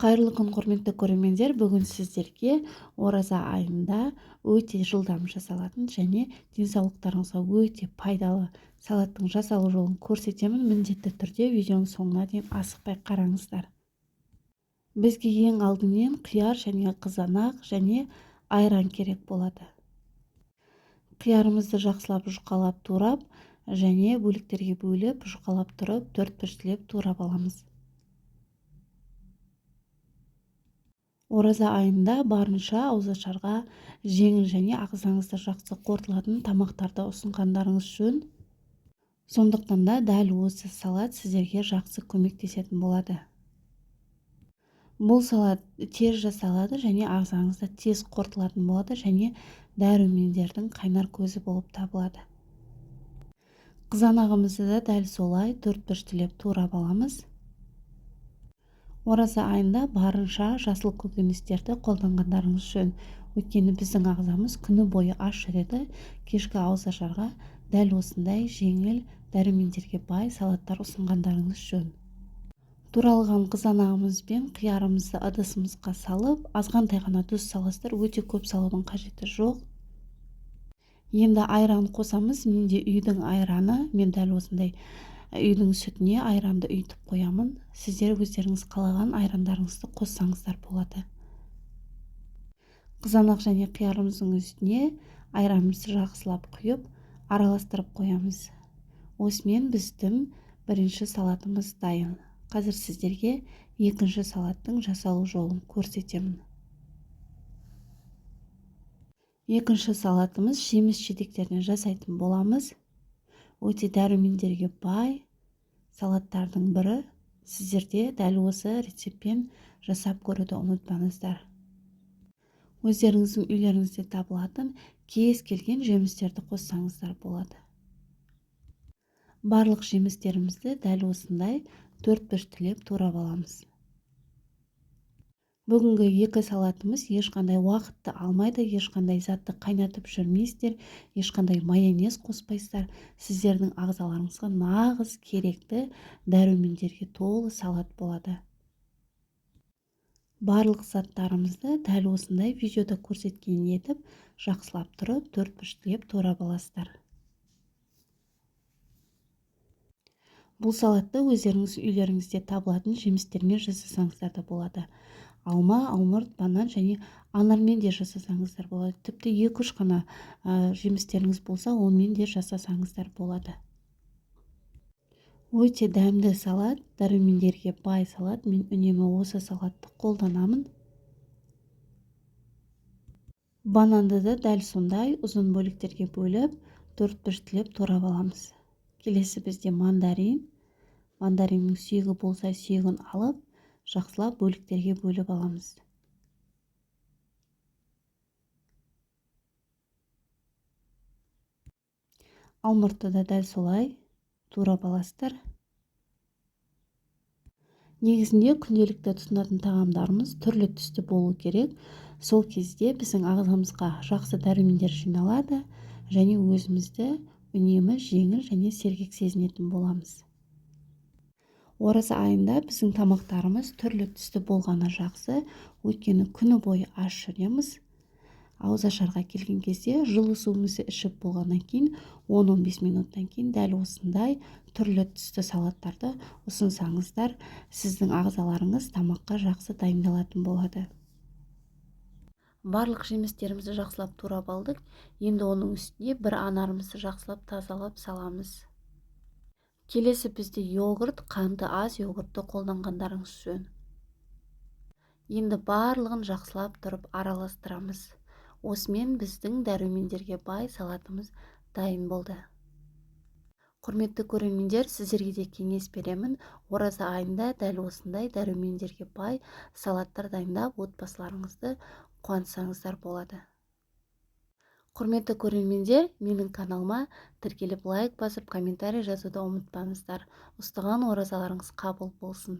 Қайырлы күн, құрметті көрермендер. Бүгін сіздерге ораза айында өте жылдам жасалатын және денсаулықтарыңызға өте пайдалы салаттың жасалу жолын көрсетемін. Міндетті түрде видеоның соңына дейін асықпай қараңыздар. Бізге ең алдымен қияр және қызанақ және айран керек болады. Қиярымызды жақсылап жұқалап турап және бөліктерге бөліп жұқалап тұрып төрт бұрыштылеп турап аламыз. Ораза айында барынша ауызашарға жеңіл және ағзаңызда жақсы қорытылатын тамақтарды ұсынғандарыңыз жөн. Сондықтан да дәл осы салат сіздерге жақсы көмектесетін болады. Бұл салат тез жасалады және ағзаңызда тез қорытылатын болады және дәрумендердің қайнар көзі болып табылады. Қызанағымызды да дәл солай төрт бұрыштылеп турап аламыз. Ораза айында барынша жасыл көкөністерді қолданғандарыңыз жөн. Өйткені біздің ағзамыз күні бойы аш жүреді. Кешкі ауызашарға дәл осындай жеңіл дәрумендерге бай салаттар ұсынғандарыңыз жөн. Туралған қызанағымыз бен қиярымызды ыдысымызға салып, азғантай ғана тұз саласыздар, өте көп салудың қажеті жоқ. Енді айран қосамыз. Менде үйдің айраны, мен дәл осындай үйдің сүтіне айранды ұйытып қоямын. Сіздер өздеріңіз қалаған айрандарыңызды қоссаңыздар болады. Қызанақ және қиярымыздың үстіне айранымызды жақсылап құйып, араластырып қоямыз. Осымен біздің бірінші салатымыз дайын. Қазір сіздерге екінші салаттың жасалу жолын көрсетемін. Екінші салатымыз жеміс жидектерінен жасайтын боламыз. Өте дәрумендерге бай салаттардың бірі. Сіздерде дәл осы рецептпен жасап көруді ұмытпаңыздар. Өздеріңіздің үйлеріңізде табылатын кез келген жемістерді қоссаңыздар болады. Барлық жемістерімізді дәл осындай төрт бұрыштылеп турап аламыз. Бүгінгі екі салатымыз ешқандай уақытты алмайды, ешқандай затты қайнатып жүрмейсіздер, ешқандай майонез қоспайсыздар. Сіздердің ағзаларыңызға нағыз керекті дәрумендерге толы салат болады. Барлық заттарымызды дәл осындай видеода көрсеткен етіп, жақсылап тұрып, төрт бұрыштылеп турап аласыздар. Бұл салатты өздеріңіз үйлеріңізде табылатын жемістермен жасасаңыздар да болады. Алма, алмұрт, банан және анармен де жасасаңыздар болады. Тіпті 2-3 қана жемістеріңіз болса, онымен де жасасаңыздар болады. Өте дәмді салат, дәрумендерге бай салат. Мен үнемі осы салатты қолданамын. Бананды да дәл сондай ұзын бөліктерге бөліп, төрт бұрыштылеп турап аламыз. Келесі бізде мандарин. Мандариннің сүйегі болса, сүйегін алып, жақсылап бөліктерге бөліп аламыз. Алмұртты да дәл солай турап аласыздар. Негізінде күнделікті тұтынатын тағамдарымыз түрлі түсті болу керек. Сол кезде біздің ағзамызға жақсы дәрумендер жиналады және өзімізді үнемі жеңіл және сергек сезінетін боламыз. Ораза айында біздің тамақтарымыз түрлі түсті болғаны жақсы, өйткені күні бойы аш жүреміз. Ауызашарға келген кезде жылы суымызды ішіп болғаннан кейін 10-15 минуттан кейін дәл осындай түрлі түсті салаттарды ұсынсаңыздар, сіздің ағзаларыңыз тамаққа жақсы дайындалатын болады. Барлық жемістерімізді жақсылап турап алдық. Енді оның үстіне бір анарымызды жақсылап тазалап саламыз. Келесі бізде йогурт, қанты аз йогуртты қолданғандарыңыз жөн. Енді барлығын жақсылап тұрып араластырамыз. Осымен біздің дәрумендерге бай салатымыз дайын болды. Құрметті көрермендер, сіздерге де кеңес беремін. Ораза айында дәл осындай дәрумендерге бай салаттар дайындап, отбасыларыңызды қуантсаңыздар болады. Құрметті көрермендер, менің каналыма тіркеліп, лайк басып, комментарий жазуды ұмытпаңыздар. Ұстаған оразаларыңыз қабыл болсын.